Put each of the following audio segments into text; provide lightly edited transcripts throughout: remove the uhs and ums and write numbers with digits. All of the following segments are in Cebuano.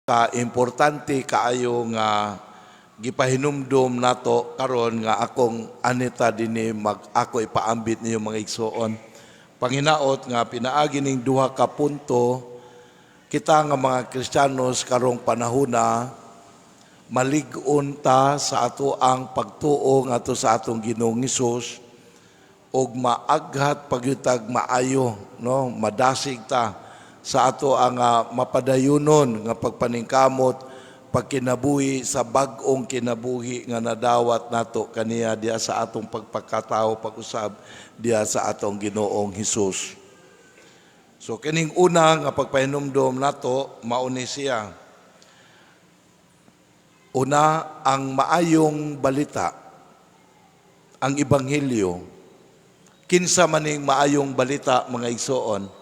Ka-importante kaayo nga gipahinumdom nato karon nga akong anita dinhi mag ako ipaambit niyo, mga igsoon. Panginaot nga pinaagi ning duha ka punto, kita nga mga Kristiyanos karong panahona malig-on ta sa ato ang pagtuo ngadto sa atong Ginoong Hesus ug maaghat pagyutag maayo, no, madasig ta sa ato ang mapadayunon nga pagpaningkamot, pagkinabuhi sa bag-ong kinabuhi nga nadawat nato kaniya diha sa atong pagpakatao, pag-usab diha sa atong Ginoong Hesus. So kining una nga pagpahinumdom nato, mao ni siya. Una, ang maayong balita, ang ebanghelyo. Kinsa maning maayong balita, mga igsoon?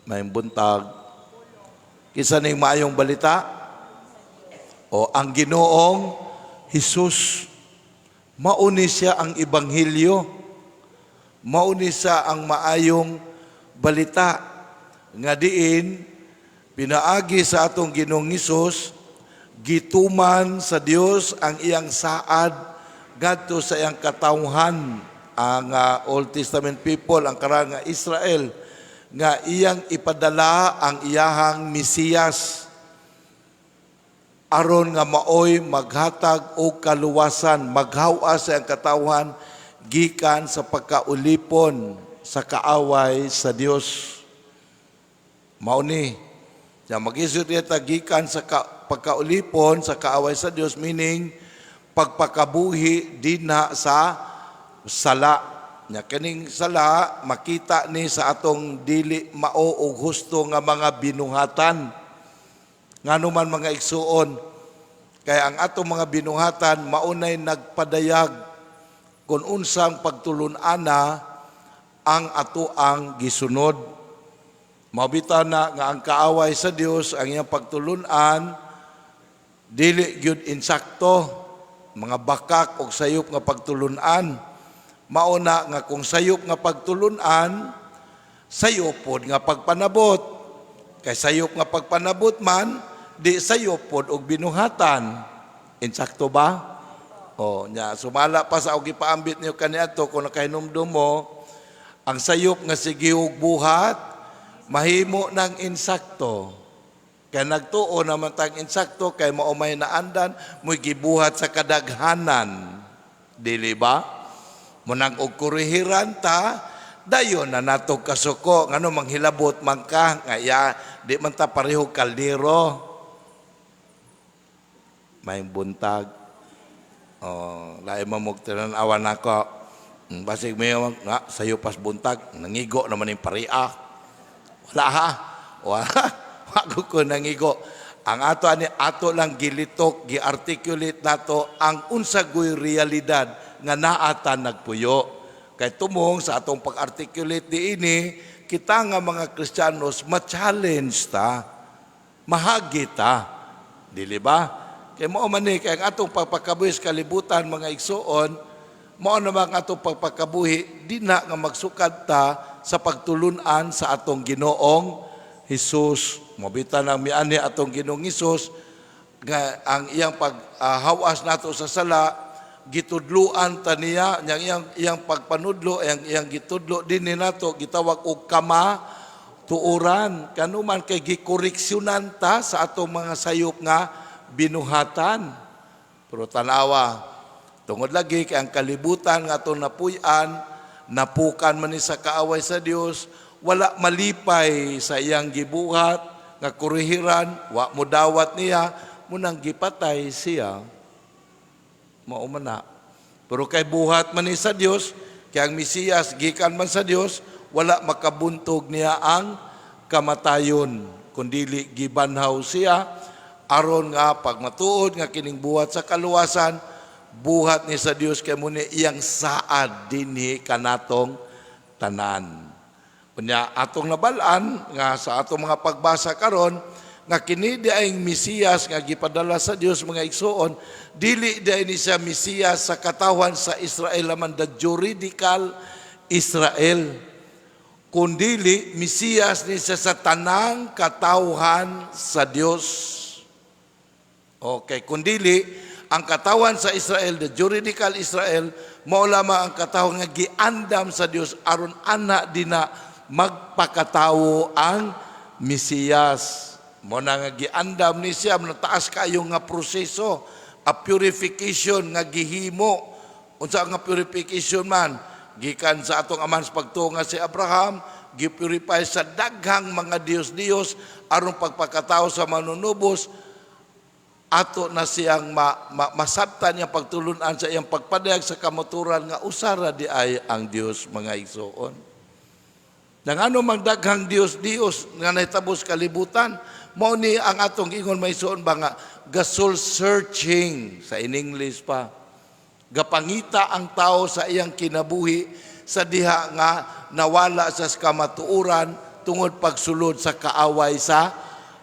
May buntag. Kinsa ning maayong balita? O, ang Ginoong Hesus. Mao ni siya ang ebanghelyo. Mao ni siya ang maayong balita nga diin pinaagi sa atong Ginoong Hesus, gituman sa Dios ang iyang saad ngadto sa iyang katawhan, ang Old Testament people, ang karang nga Israel, nga iyang ipadala ang iyahang Mesiyas aron nga maoy maghatag og kaluwasan, maghawas sa iyang katawhan gikan sa pagkaulipon sa kaaway sa Dios. Mao ni. Ya mag-isip ta gikan sa pagkaulipon sa kaaway sa Dios, meaning pagpakabuhi dinha sa sala. Nya kining sala makita ni sa atong dili mao og husto nga mga binuhatan. Ngano man, mga igsuon, kay ang atong mga binuhatan maunay nagpadayag kung unsang pagtulun-ana ang ato ang gisunod. Mabita na nga ang kaaway sa Dios, ang iyang pagtulunan dili gyud insakto, mga bakak og sayop nga pagtulunan. Mao na nga kung sayop nga pagtulunan, sayop pod nga pagpanabot. Kay sayop nga pagpanabot man, di sayop pod og binuhatan. Insakto ba? O, nya sumala pa sa og gipaambit niyo kaniadto, kung nakahinumdum mo, ang sayop nga sige og buhat mahimo ng insakto. Kay nagtuo naman tang insakto kay mao may naandan mo'y gibuhat sa kadaghanan. Dili ba? Munang og kurihiran ta, dayon na nato kasuko, ngano manghilabot man ka nga ya di man ta pareho kaldero. May buntag. Oh, lain man mo awan nako. Basig may nga sayo pas buntag, nangigo naman yung paria. Wala ha. Wala. Wag ko nangigo. Ang ato ani, ato lang gilitok, gi-articulate nato ang unsa goy realidad nga naata nagpuyo. Kay tumong sa atong pag-articulate diini, kita nga mga Kristiyanos ma-challenge ta, mahagi ta. Dili ba? Kay mao man ni, kay ang atong pagpakabuhi sa kalibutan, mga igsuon, mao naman ang atong pagpakabuhi di na nga magsukad ta sa pagtulunan sa atong Ginoong Hesus. Mabita nang miani atong Ginoong Hesus nga ang iyang paghawas nato sa sala, gitudluan ta niya, yang iyang pagpanudlo, iyang gitudlo dinhi nato, gitawag og kama tuoran. Kanuman kay gikoreksyonan ta sa atong mga sayop nga binuhatan. Pero tanawa, tungod lagi kay ang kalibutan nga atong napuy-an, napukan man ni sa kaaway sa Dios, wala malipay sa iyang gibuhat nga kurihiran, wa mo dawat niya, munang gipatay siya. Mao man na. Pero kay buhat man ni sa Dios, kay ang Mesiyas gikan man sa Dios, wala makabuntog niya ang kamatayon, kundili gibanhaw siya aron nga pag matuod nga kining buhat sa kaluwasan, buhat ni sa Dios, kay muni iyang saad dinhi kanatong tanan. Unya atong nabal-an nga sa atong mga pagbasa karon nga kini di ay Mesiyas nga gipadala sa Dios, mga igsuon, dili di ni siya Mesiyas sa katawhan sa Israel laman, the juridical Israel, kundili Mesiyas ni siya sa tanang katawhan sa Dios. Okay, kundili ang katawan sa Israel, the juridical Israel, mao lamang ang katawan nga giandam sa Dios aron ana dina magpakatawo ang Mesiyas. Mao na nga giandam ni siya, taas kayo nga proseso, a purification nga gihimo. Unsa nga purification man? Gikan sa atong amahan sa pagtuo nga si Abraham, gipurify sa daghang mga Dios-Dios aron pagpakatao sa manunubos, ato na siyang masabtan niyang pagtulunan sa iyang pagpadayag sa kamaturan nga usara di ay ang Dios, mga igsoon. Nang ano mang daghang Dios-Dios nga nahitabo sa kalibutan, mao ni ang atong ingon, mga igsoon ba, nga ga-soul searching sa in English pa. Gapangita ang tao sa iyang kinabuhi sa diha nga nawala sa kamatuoran tungod pagsulod sa kaaway sa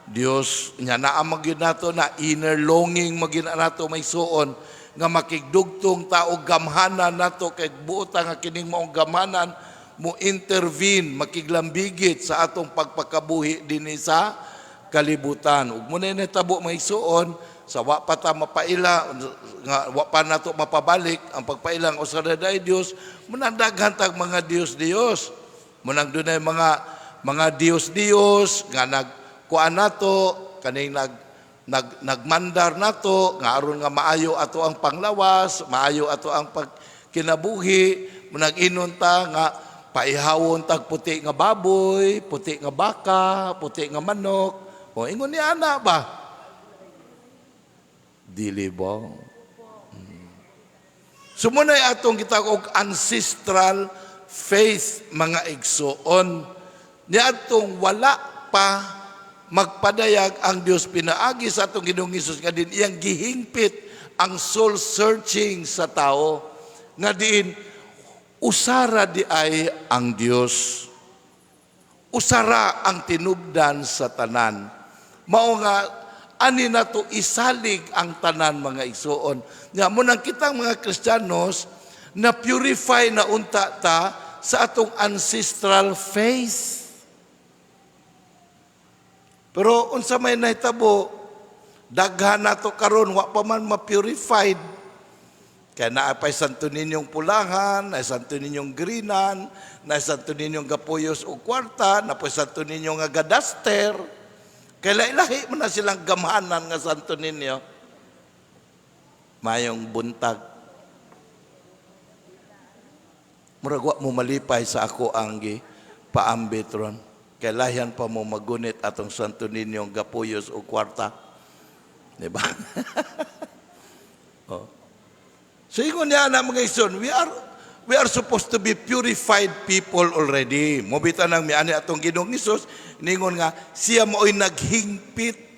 Dios. Nya naa magyud nato na inner longing magyud na nato, mga igsoon, nga makigdugtong tao, gamhanan nato kay buota nga kining maong gamhanan mo intervene, makiglambigit sa atong pagpakabuhi dinhi sa kalibutan. Ug mao na nahitabo, mga igsoon, sa wa pa ta mapaila nga wa pa nato mapabalik ang pagpailang usa ra diay Dios, munang daghan tag mga Dios Dios. Munang dunay mga Dios Dios nga nag kuan nato kaning nag nag nagmandar nato nga aron nga maayo ato ang panglawas, maayo ato ang pagkinabuhi, munang inon ta nga paihawon tag puti nga baboy, puti nga baka, puti nga manok. O ingon ni ana ba? Dili ba? So muna'y atong kita og ancestral faith, mga igsoon. Niadtong wala pa magpadayag ang Dios pinaagi sa atong Ginoong Hesus nga din iyang gihingpit ang soul searching sa tao nga diin usara di ay ang Dios. Usara ang tinubdan sa tanan. Mao nga ani nato isalig ang tanan, mga igsoon. Nya mo nang kitang mga Kristiyanos na purify na unta ta sa atong ancestral faith. Pero unsa may nahitabo, daghan nato karon wa pa man ma-purified. Kaya naa pa'y Santo Niñong pulahan, naa Santo Niñong greenan, naa Santo Niñong gapuyos og kwarta, naa pa'y Santo Niño nga gadaster. Kaya lahi man na silang gamhanan nga Santo Niño. Mayong buntag. Murag wa mo malipay sa ako ang gi paambit ron. Kay lahian pa mo magunit atong Santo Niño gapuyos og kwarta. Di ba? Oh. So ingon niya na, mga igsoon, we are supposed to be purified people already. Mao bitaw nang miani atong Ginoong Hesus, ningon nga siya mao'y naghingpit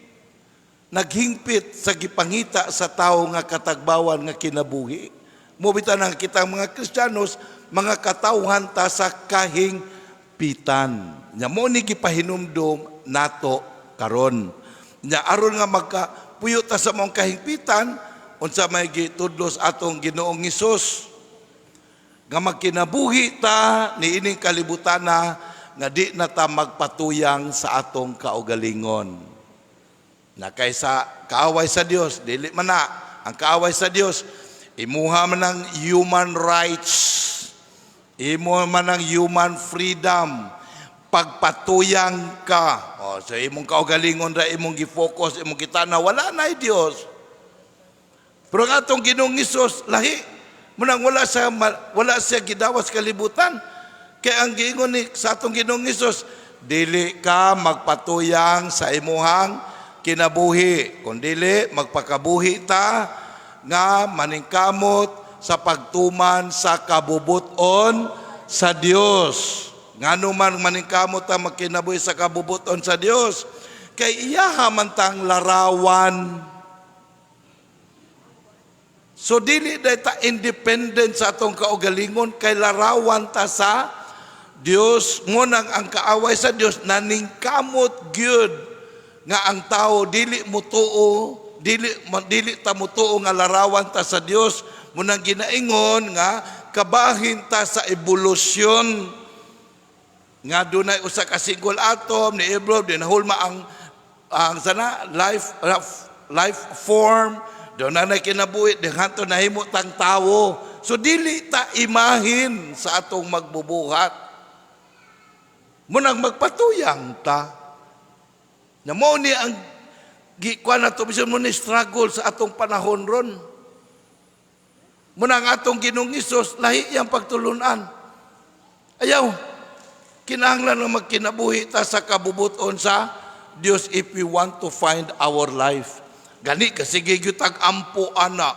naghingpit sa gipangita sa tao nga katagbawan nga kinabuhi. Mao bitaw nang kitang mga Kristiyanos, mga katawhan ta sa kahingpitan. Nya mo ni gipahinumdom nato karon. Nya aron nga magka puyo ta sa maong kahingpitan, unsa may gitudlos atong Ginoong Hesus nga magkinabuhi ta niining kalibutan na nga di na ta magpatuyang sa atong kaugalingon. Na kaysa kaaway sa Dios, dili man na ang kaaway sa Dios, imuha man ang human rights, imo man ang human freedom, pagpatuyang ka. O, sa imong kaugalingon ra imong gi-focus, imong gitana, wala na Dios. Pero ang atong Ginoong Hesus lahi. Munang wala siya gidawas kalibutan. Kaya ang giingon ni sa atong Ginoong Hesus, dili ka magpatuyang sa imuhang kinabuhi, kundili magpakabuhi ta nga maningkamot sa pagtuman sa kabubuton sa Dios. Ngano man maningkamot ta magkinabuhi sa kabubuton sa Dios? Kay iyaha man tang larawan. So dili day ta independent sa atong kaugalingon kay larawan ta sa Dios. Ngunang ang kaaway sa Dios naningkamot gyud nga ang tao dili mutuo, dili ta mutuo nga larawan ta sa Dios. Munang ginaingon nga kabahin ta sa ebolusyon nga dunay usa ka single atom ni evolve din nahulma ang sana life life form, doon na kinabuhi, di hanto nahimo tang tawo. So dili ta imahin sa atong magbubuhat. Munang magpatuyang ta. Na mao ni ang gikuan nato, bisan mo ni struggle sa atong panahon ron. Munang atong Ginoong Hesus, lahi yang pagtulunan. Ayaw, kinahanglan na magkinabuhi ta sa kabubuton sa Dios if we want to find our life. Gani kasi gyud tag ampo ana.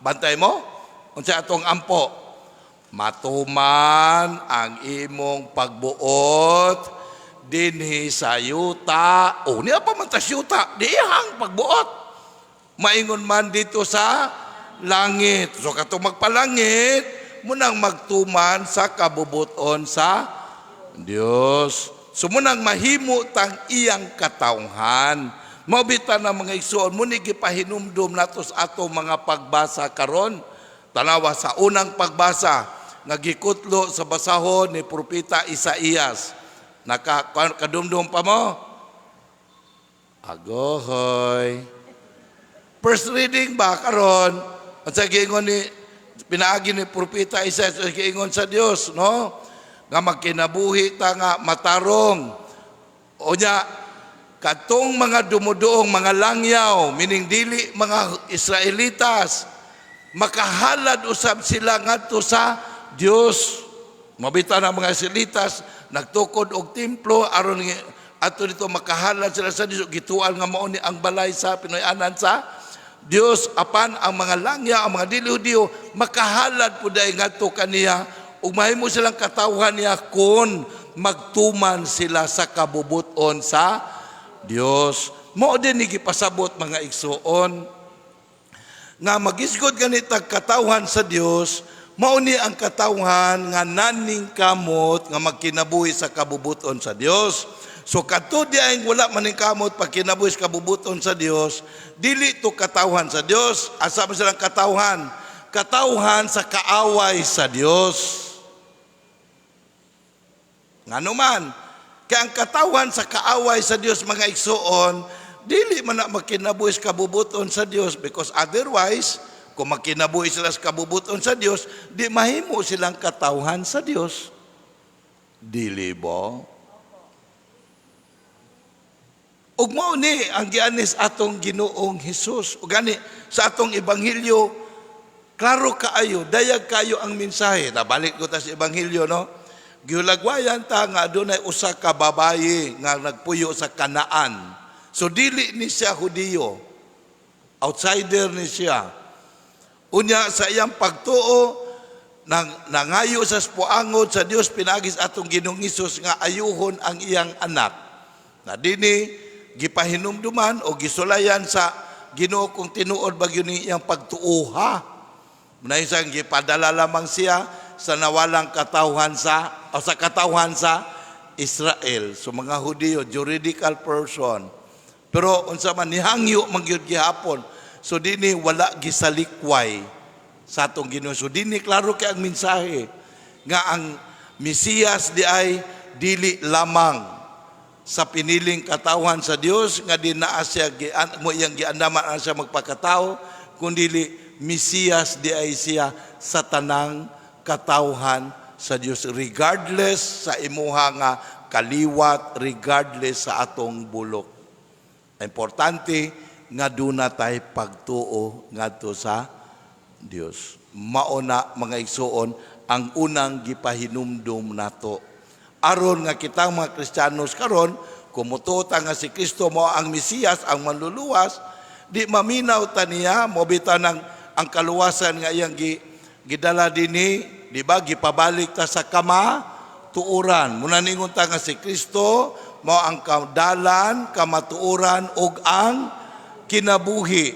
Bantay mo? Unsa atong ampo? Matuman ang imong pagbuot dinhi sa yuta. Oh, niya pa man ta yuta, di iyang pagbuot. Maingon man dito sa langit. So katong magpalangit, munang magtuman sa kabubuton sa Dios. So munang mahimo tang iyang katawhan. Mao bitaw na, mga igsuon, muni gipahinumdum nato sa ato mga pagbasa karon. Tanawa sa unang pagbasa nga gikutlo sa basahon ni Propeta Isaías. Naka kadumdum pa mo? Agohoy. First reading ba karon? Unsa giingon ni pinaagi ni Propeta Isaias, giingon sa Dios, no? Nga magkinabuhi ta nga matarong. Unya katong mga dumuduong mga langyaw, meaning dili mga Israelitas, makahalad usab sila ngadto sa Dios. Mao bitaw na mga Israelitas nagtukod og templo aron ato dito makahalad sila sa Dios, gituan nga mao ni ang balay sa pinuy-anan sa Dios, apan ang mga langyaw, ang mga dili Hudiyo, makahalad pud ay ngadto kaniya ug mahimo silang katawhan niya kung magtuman sila sa kabubuton sa Dios. Mao din ni gipasabot, mga igsuon, nga magisgod ganitag katawhan sa Dios, mao ni ang katawhan nga naning kamot nga magkinabuhi sa kabubuton sa Dios. So kadto di ay wala maning kamot pagkinabuhi sa kabubuton sa Dios, dili to katawhan sa Dios. Asa man silang katawhan? Katawhan sa kaaway sa Dios. Ngano man, kay ang katawhan sa kaaway sa Dios, mga igsuon, dili man na magkinabuhi sa kabubuton sa Dios, because otherwise, kung magkinabuhi sila sa kabubuton sa Dios, di mahimo silang katawhan sa Dios. Dili ba? Ug mao ni ang gianis atong Ginoong Hesus. Ug gani sa atong ebanghelyo, klaro kaayo, dayag kayo ang mensahe. Nabalik ko ta sa ebanghelyo, no? Gihulagwayan ta nga adunay usa ka babayi nga nagpuyo sa Kanaan. So dili ni siya Hudiyo. Outsider ni siya. Unya sa iyang pagtuo nang nangayo sa puangod sa Dios pinaagi sa atong Ginoong Hesus nga ayuhon ang iyang anak. Na dini gipahinumduman o gisulayan sa Ginoo kung tinuod ba gyud ni iyang pagtuoha. Munay gipadala lamang siya sa nawalang katawhan sa o sa katawhan sa Israel. So mga Hudiyo, juridical person. Pero unsa man, nihangyo man gyud gihapon. So dini wala gisalikway sa atong Ginoo. So dini klaro kay ang mensahe nga ang Mesiyas di ay dili lamang sa piniling katawhan sa Dios nga di naa siya gian, mo iyang giandaman ang siya magpakatao, kundi Mesiyas di ay siya sa tanang katawhan sa Dios regardless sa imuha nga kaliwat, regardless sa atong bulok. Importante nga duna tay pagtuo ngadto sa Dios. Mao na, mga igsuon, ang unang gipahinumdum nato. Aron nga kitang mga Kristiyanos karon, kung mutuo ta nga si Kristo mo ang Mesiyas, ang manluluwas, di maminaw ta niya, mo bitaw ng ang kaluwasan nga iyang gidala dinhi, di ba, gipabalik ta sa kamatuoran. Muna ningon ta nga si Kristo mao ang kadalan, kamatuoran ug ang kinabuhi.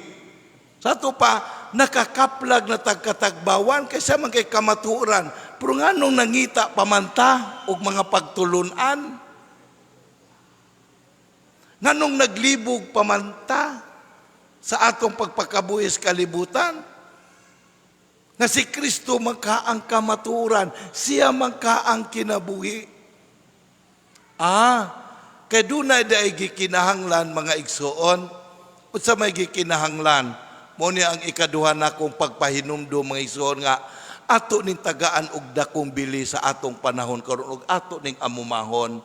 Sa ato pa, nakakaplag na tagkatagbawan kaysa man kay kamatuoran. Pero nganong nangita pamanta og mga pagtulunan? Nganong naglibog pamanta sa atong pagpakabuhi sa kalibutan? Nga si Kristo man ka ang kamatuoran, siya man ka ang kinabuhi. Kay dunay daay gikinahanglan, mga igsuon. Unsa may gikinahanglan? Mao ni ang ikaduha nakong pagpahinumdum, mga igsoon, nga ato ning tagaan og dakong bili sa atong panahon karon ug ato ning amumahon.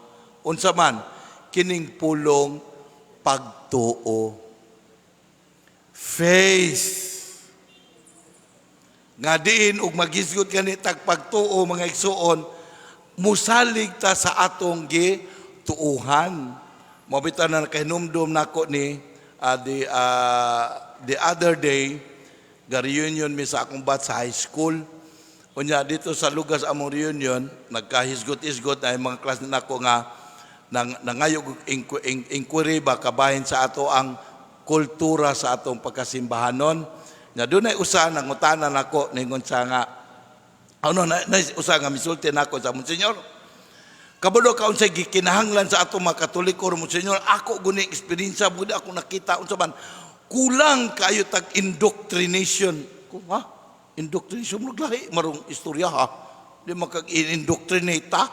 Unsa man kining pulong pagtuo? Faith. Nga diin og magisgot gani tag pagtuo, mga igsuon, musalig ta sa atong gituuhan. Mao bitaw na nakahinumdum nako ni the other day, ga reunion mi sa akong batch sa high school. Unya dito sa lugar sa among reunion, nagkahisgot-isgot ay mga klase nako nga nang nangayo og inquiry ba kabahin sa ato ang kultura sa atong pagkasimbahanon. Nya dunay usa nangutana nako, ningon siya nga ano na usa nga misulti nako sa Monsignor. Kabalo ka unsay gikinahanglan sa atong mga Katoliko, Monsignor? Ako guni eksperyensya budi ako nakita unsa man kulang kayo tag indoctrination. Ko ha? Indoctrination mo, lahi marong istorya ha. Di makag indoctrinate ta.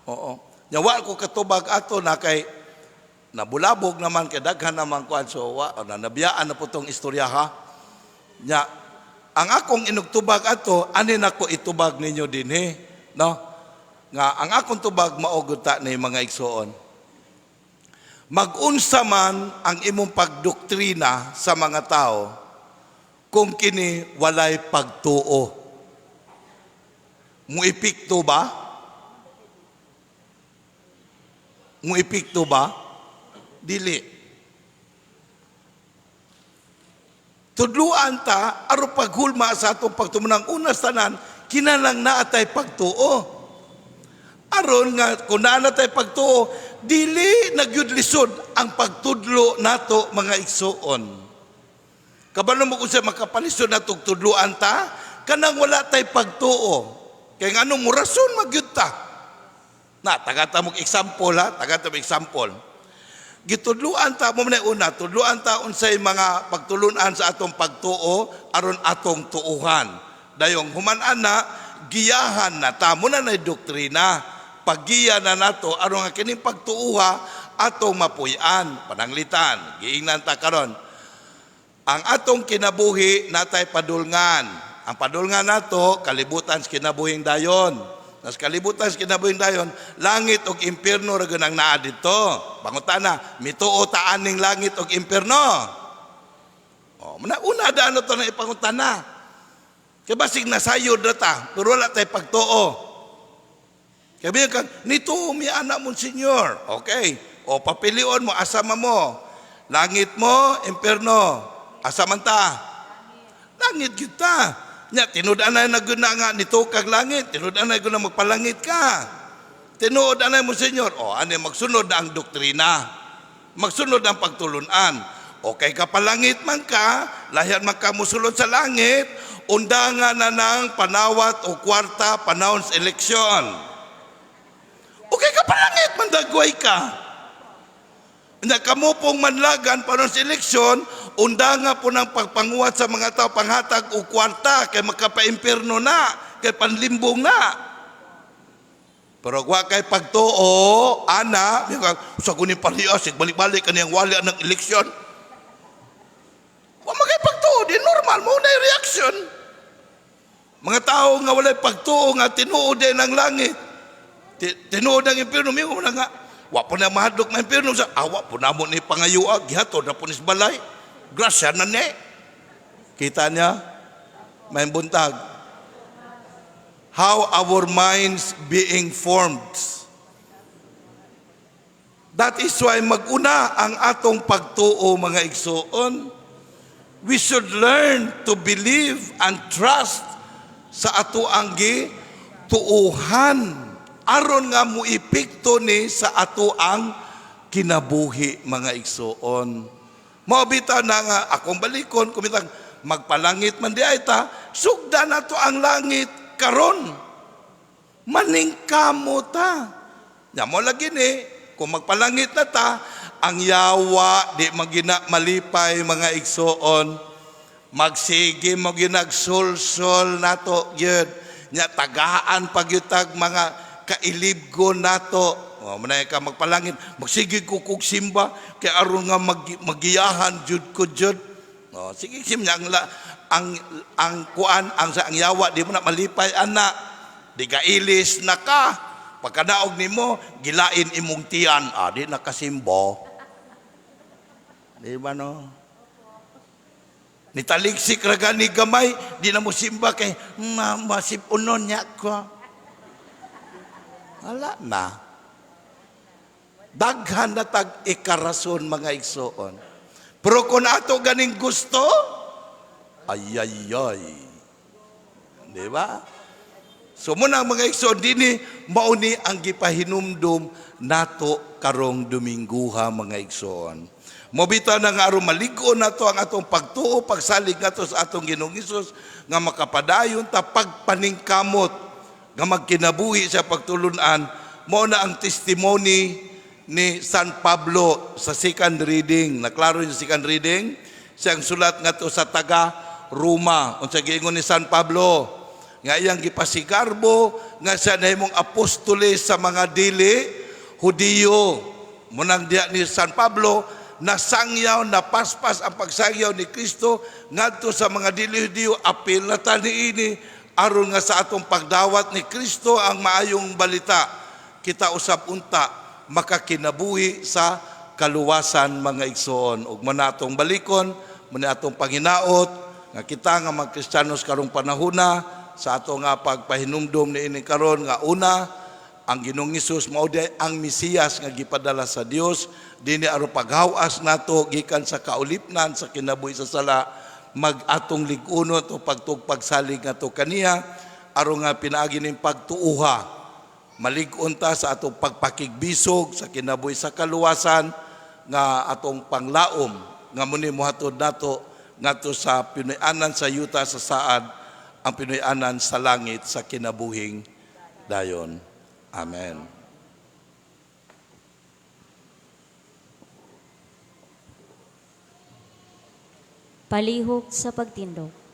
Oo. Nya wa ko katubag ato na kay nabulabog naman kay daghan naman kuan, so wa na nabiyaan na po tong istorya ha. Nya ang akong inugtubag ato, ani nako itubag ninyo dinhi, no? Nga ang akong tubag mao gud ta ni, mga igsoon. Magunsa man ang imong pagdoktrina sa mga tao, kung kini walay pagtuo, muepekto ba? Muepekto ba? Dili. Tudluan ta aron paghulma sa atong pagtumunang una sa tanan, kinahanglan naa tay pagtuo. Aron nga kung naa na tay pagtuo, dili na gyud lisod ang pagtudlo nato, mga igsuon. Kabalo mo kung sa makapalisod na tudluan ta, kanang wala tay pagtuo. Kay ngano mo rason magyud ta. Na, tagata mo example ha, tagata mo example. Gitudluan ta mo na una, tudluan ta unsay mga pagtulunan sa atong pagtuo aron atong tuuhan. Dayong human ana, giyahan na ta mo na doktrina. Paggiya na nato aron nga kining pagtuuha atong mapuy-an, pananglitan. Giingnan ta karon. Ang atong kinabuhi natay padulngan. Ang padulngan nato kalibutan sa kinabuhing dayon. Nas kalibutan sa kinabuhing dayon, langit ug impierno ra gyud ang naa didto. Pangutana, mituo ta aning langit ug impierno? Oh, mana una da ano to na ipangutana. Kay basig nasayod ra ta, pero wala tay pagtuo. Kay biyan kang nituo mi ana, Monsignor. Okay. O papilion mo, asa mo? Langit mo, impierno. Asa man ta? Langit gyud ta. Nya tinud anay na gyud na nga nito kag langit, tinud anay gyud na magpalangit ka. Tinuod anay mo, Senyor. O ani magsunod na ang doktrina. Magsunod ang pagtulunan. Okay ka palangit man ka, lahian man ka musulod sa langit, undangan na ng panawat o kwarta panahon sa eleksyon. Okay ka palangit man, dagway ka. Nya kamo pong manlagan panahon sa eleksyon, undanga po ng pagpanguwat sa mga tao, panghatag o kwarta kay makapaimpierno na, kay panlimbong na. Pero wa kay pagtuo, ana, sa kuning parehas, balik-balik kaniyang wali ng eleksyon. Wa man kay pagtuo, di normal mo na reaction. Mga tao nga walay pagtuo nga tinuod din ang langit. Tinuod ang impierno, mingon na nga, wa po na mahadlok na impierno sa awa po namo ni pangayua, gihatod na po ni sa balay. Grasya na ni. Kita niya, may buntag. How our minds being formed. That is why maguna ang atong pagtuo, mga igsuon. We should learn to believe and trust sa ato ang tuuhan aron nga muepekto ni sa ato ang kinabuhi, mga igsuon. Mao bitaw na nga akong balikon kumitang magpalangit man di ay ta, sugda nato ang langit karon. Maningkamo ta. Nya mo lagi ni kung magpalangit na ta, ang yawa di magina malipay, mga igsuon. Magsige mo ginagsulsol nato gyud. Nya tagaan pagyutag mga kailibgon nato. Oh, manay ka magpalangin, magsige ko kog simba kay aron nga magiyahan jud ko jud. Oh, sige sim ang ang ang kuan ang sa ang yawa di mo na malipay ana. Di ka ilis na ka. Pagkadaog nimo gilain imong tiyan, ah, di na kasimbo. Di ba no? Nitaliksik ra gani gamay, di na mo simba kay masipunon niya ko. Wala na. Daghan na tag ikarason, mga igsoon. Pero kung ato ganing gusto, ay ay ay. Di ba? So muna, mga igsoon, dini mauni ang gipahinumdum nato karong Domingguha, mga igsoon. Mobita na nga aron malig-on nato ang atong pagtuo, pagsalig nato sa atong Ginoong Hesus nga makapadayon ta pagpaningkamot nga magkinabuhi sa pagtulunan, mao na ang testimony ni San Pablo sa second reading. Naklaro yung second reading? Siyang sulat ngadto sa taga Roma. Unsa giingon ni San Pablo? Nga iyang gipasigarbo nga siya nahimong apostoles sa mga dili Hudiyo. Munang diya ni San Pablo nasangyaw, napaspas ang pagsangyaw ni Kristo ngadto sa mga dili Hudiyo. Apil na ta niini aron nga sa atong pagdawat ni Kristo ang maayong balita, kita usab unta makakinabuhi sa kaluwasan, mga igsoon. Ug man atong balikon, man atong panginaot nga kita nga mga Kristiyanos karong panahona, sa ato nga pagpahinumdom niini karon, nga una, ang Ginoong Hesus mao diay ang Mesiyas nga gipadala sa Dios dinhi aron paghawas nato gikan sa kaulipnan sa kinabuhi sa sala, mag atong lig-unon o pagtugpagsalig ngadto kaniya aron nga pinaagi ning pagtuuha malig-on ta sa atong pagpakigbisog sa kinabuhi sa kaluwasan nga atong panglaom nga muni mohatod nato ngadto sa Pinoy-anan sa yuta sa saad, ang Pinoy-anan sa langit sa kinabuhing dayon. Amen. Palihog sa pagtindog.